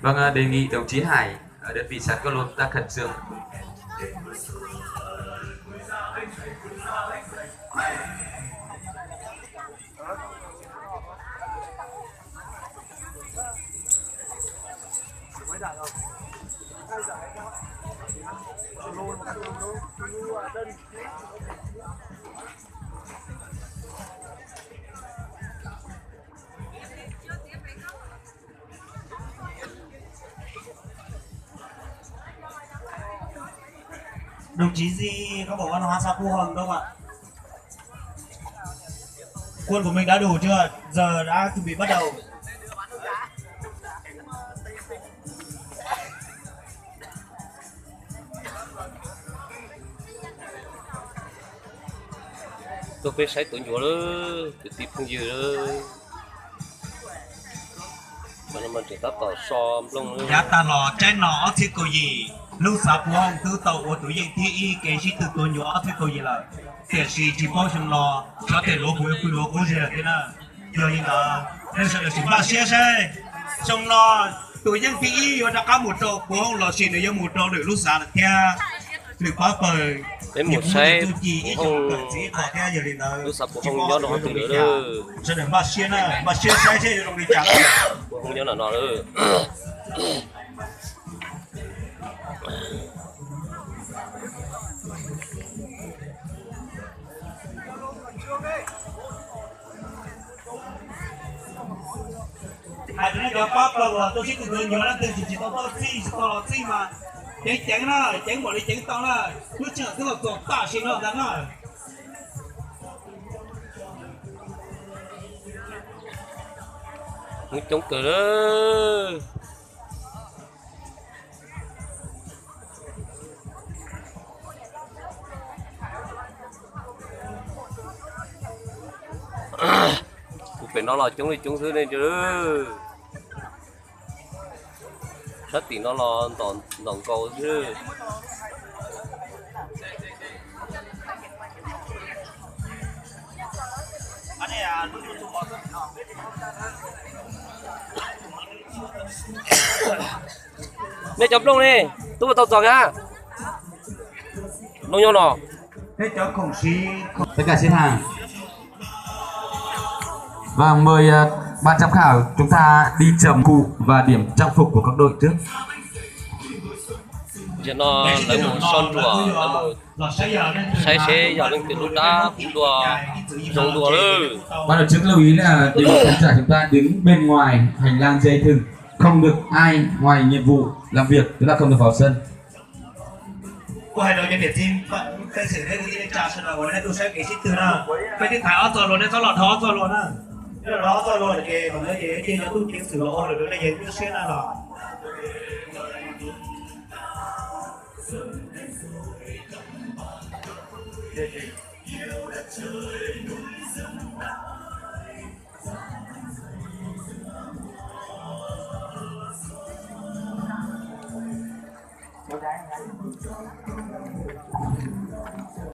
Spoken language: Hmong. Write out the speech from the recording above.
Vâng, à, đề nghị đồng chí Hải ở đơn vị sàn Cát Lâm ta khẩn trương. Đồng chí Di, các bộ văn hóa xã Phú Hồng đâu ạ? Quân của mình đã đủ chưa? Giờ đã chuẩn bị bắt đầu. Tuaj peb saib tuav ncuav lawm, kwv tij phooj ywg lawm. Tab tom so nplooj. Yav tag los tsaib no ob txhiab kaum yim, lub xav Phuv Hooj twb tau ua tus yeej thib ib kev sib tw tuav ncuav ob txhiab kaum yim lawm, tiam sis tsis paub xyoo no xyov tej luav kuv yuav pw luav qub zig lawm thiab na. Yog li ntawd nej sawv daws sim npaj siab saib, xyoo no tus yeej thib ib yuav rov qab mus rau Phuv Hooj los sis nws yuav mus rau lwm lub xav lawm thiab. Lwm pab pawg peb mus saib Phuv Hooj, lub xav Phuv Hooj nyob rau qhov twg lawm. Sawv daws npaj siab na, npaj siab saib seb yuav zoo li cas. Phuv Hooj nyob no no lawm. Hais rau nej cov pab pawg uas tuaj sib tw tuav ncuav leej twg tsis tau tuaj txij, tsis tau los txij mas ceev ceev na, ceev npaum li ceev tau na, lub sij hawm twb los txog tam sim no ntag na. Hnub coob kawg. Kuv pem no los coob li coob xwb ne. Sab tim no los ntom nkaus xwb. Nej cov nplooj ne, tuaj tau txog kag. Nplooj nyob no. Tất cả xếp hàng. Vâng, mời, ờ, ban giám khảo chúng ta đi chọn cụ và điểm trang phục của các đội trước. Zaum no lawv mus soj ntsuam, lawv mus saib seb yog leej twg lub dab kuv dua zoo dua lawm. Ban tổ chức lưu ý là để khán giả chúng ta đứng bên ngoài hành lang dây thừng, không được ai ngoài nhiệm vụ làm việc, chúng ta không được vào sân. Kuv hais rau cov niam txiv pej xeem thiab kwv tij neej tsa sawv daws uas nej tuaj saib kev sib tw na, peb twb thaiv ob txoj luag, nej txhob los dhau ob txoj luag na. Dhau ob txoj luag ces thaum ntawd ces yeej yog tub ceev xwm los ua lawm rau nej yawg lub siab na los.